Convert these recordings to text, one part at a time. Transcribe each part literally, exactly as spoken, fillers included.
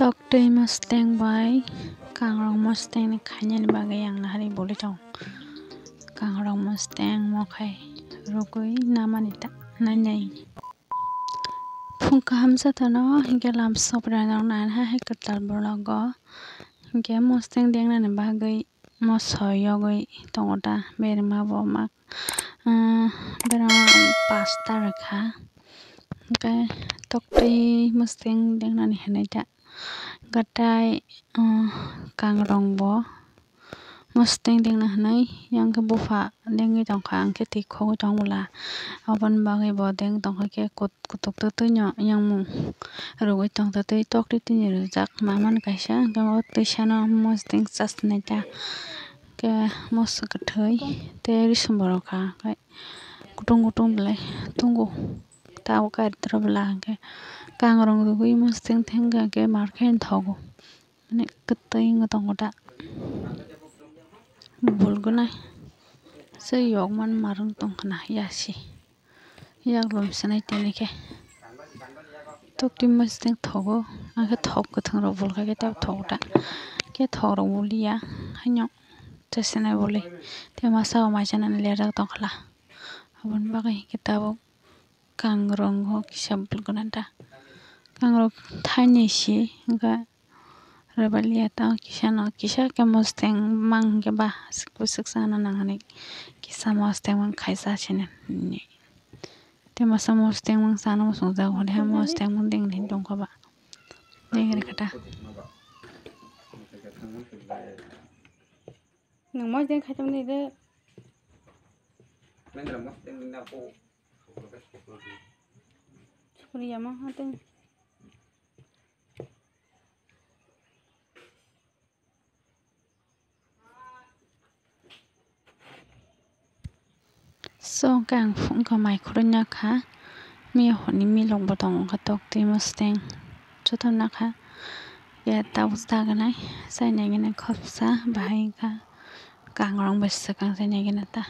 Toktwi mosteng bai kangrok mosteng ni khainani bagwi ang nahari boli tongo. Kangrok mosteng mokhai rwgwi namani ta nainai. Phung kaham jatano hinkhe lam sopra rok nainaha hai kwtal borok o hinkhe mosteng dengnani bagwi moso yogwi tongo ta berma bo ma, ah, berma pasta rwkha. Hwnkhe toktwi mosteng dengnani hinwi ta gatai, ah, kangrong bo mosteng dengna hinwi yang khe bupha dengwi tongkha, ang khe twi khogwi tongmula. Aboni bagwi bo deng tongkha khe kut-, kutuk twtwi no yangmung rwgwi tongtwtwi toktwi tini rwjak mamani kaisa, hwnkhe o twisano mosteng chasnaita khe moso kwthwi tei risum borok kha, hwnkhe kutung kutung belai tongo. Tabuk kaitor bwla hwnkhe kangrong rwgwi mosteng thengkha hwnkhe mar khe thogo. Ani kwtwi wngwi tongo da. Bulgwnai se yokmani marwng tongkhna yasi. Yaklum sinai tini khe. Toktwi mosteng thogo. Ang khe thok kwthwng rok bulkha khe tabuk thogo da. Khe thok rok buliya. Haino chasinai buli. Tei masa o mai chanani lerjak tongkhla. Aboni bagwi hinkhe tabuk kangrong o kisa bulgwnai da. Kangrok thainwi si wngkha. Rebelliya tang kisa no kisa khe mosteng mang hwnkhe ba aswk bwswk sana nang hinwi kisa mosteng mang khaisa sini. Tei masa mosteng mang sana muchungjak hwnwi ha mosteng mang dengri tongkha ba. Dengri kha ta. Nwng mosteng khai tongni de. Sukriya ma ha tei. So, hwnkhe ang phunukha mai khurui nakha, miya hwnwi milokbo tongo, wngkha toktwi mosteng jotono nakha. Ya tabuk chaganai, chainai gwnai khoroksa, bahai wngkha kangrong bai swkang chainai gwnai ta.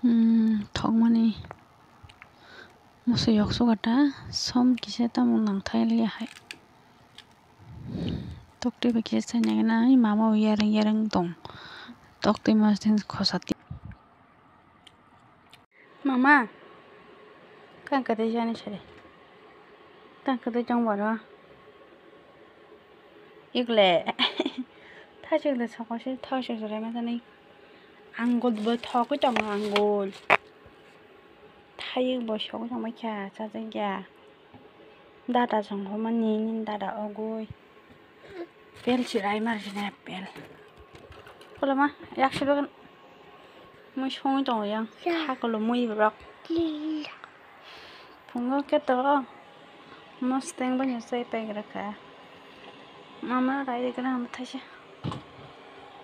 Hmm, thokmani musu yok suka ta, som kisa tamo nang thai liya hai. Toktwi bai kisa chainai gwnai, mama bo yareng yareng tong. Toktwi mosteng khosa ti. Mama, kang kwtwi jani sari? Kang kwtwi tong boro? Ikle. Thasik de sokose thasik jora ma jani. Angul bo thokwi tongo angul. Thayik bo sokwi tongma kha chajakya. Dada songkho mani nini dada ogwi. Pel chirai mar jini pel. Koloma yak sibagan. Mui songwi tongo yang. Hakolo mui borok. Phungo khe to mosteng bani chai paigra kha. Mama rai de gana thaisa.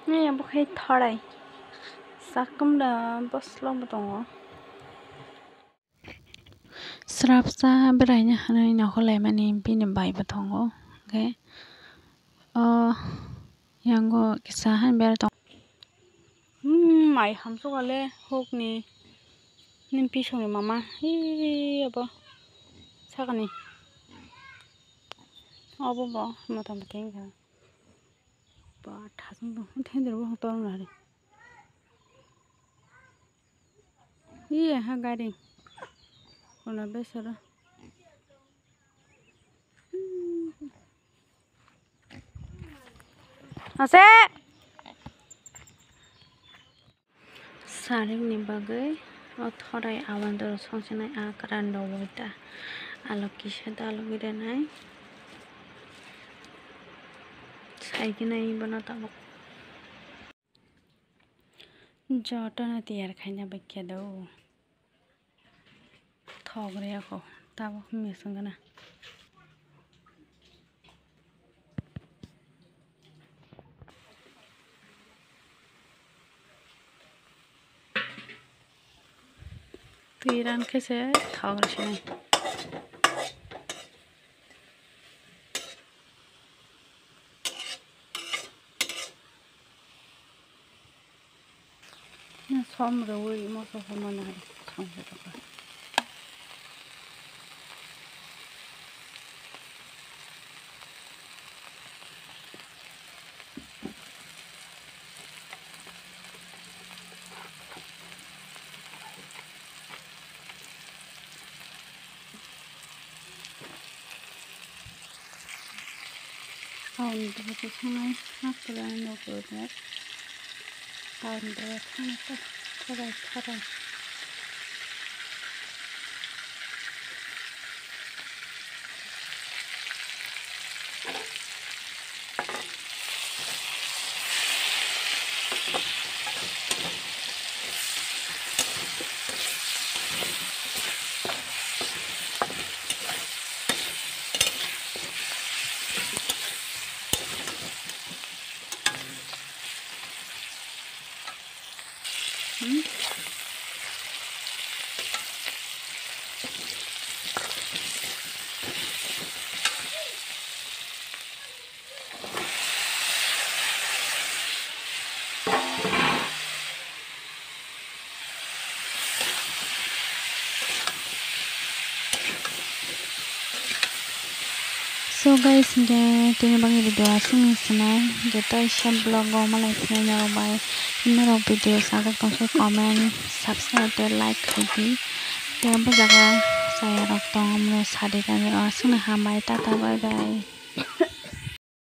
Ni abo khai thorai. Sakum da boslok bo tongo. Srapsa beraina hinwi nokhorlaimani bini bai bo tongo. Hwnkhe o yango kisa han bera tongo. Hmm, mai hamsukha le hukni. Nini pisongni mama. Hi, abo sakani. Obo bo mota mota wngkha. Ba thasung tong. Thendero bo tong nari. Iya ha gari. Kona besara. Ase. Saringni bagwi o thorai abandoro songchanai a kwran rok bo ta alok kisa dalogwi rwnai. Saikinai bono tabuk. Jotono tiyar khaina bai khe do. Thok riyakho, tabuk mia swng gana. Twi ran khe se thok rw sinai. Thom rwui moso hwnmano hai songwi rwkha. Kain dua tu sangai, nak pula no pula. Kain dua sangai tu, tharai, tharai. So guys, hingke tini bagwi video aswk ni sinai, hingke tei short vlog o malai sinai norok bai, norok video sajak tongkhe comment, subscribe tei like khaidi, tei bo jaga chaya rok tong, omo sadi kani rok aswk no hambai, tata bye bye.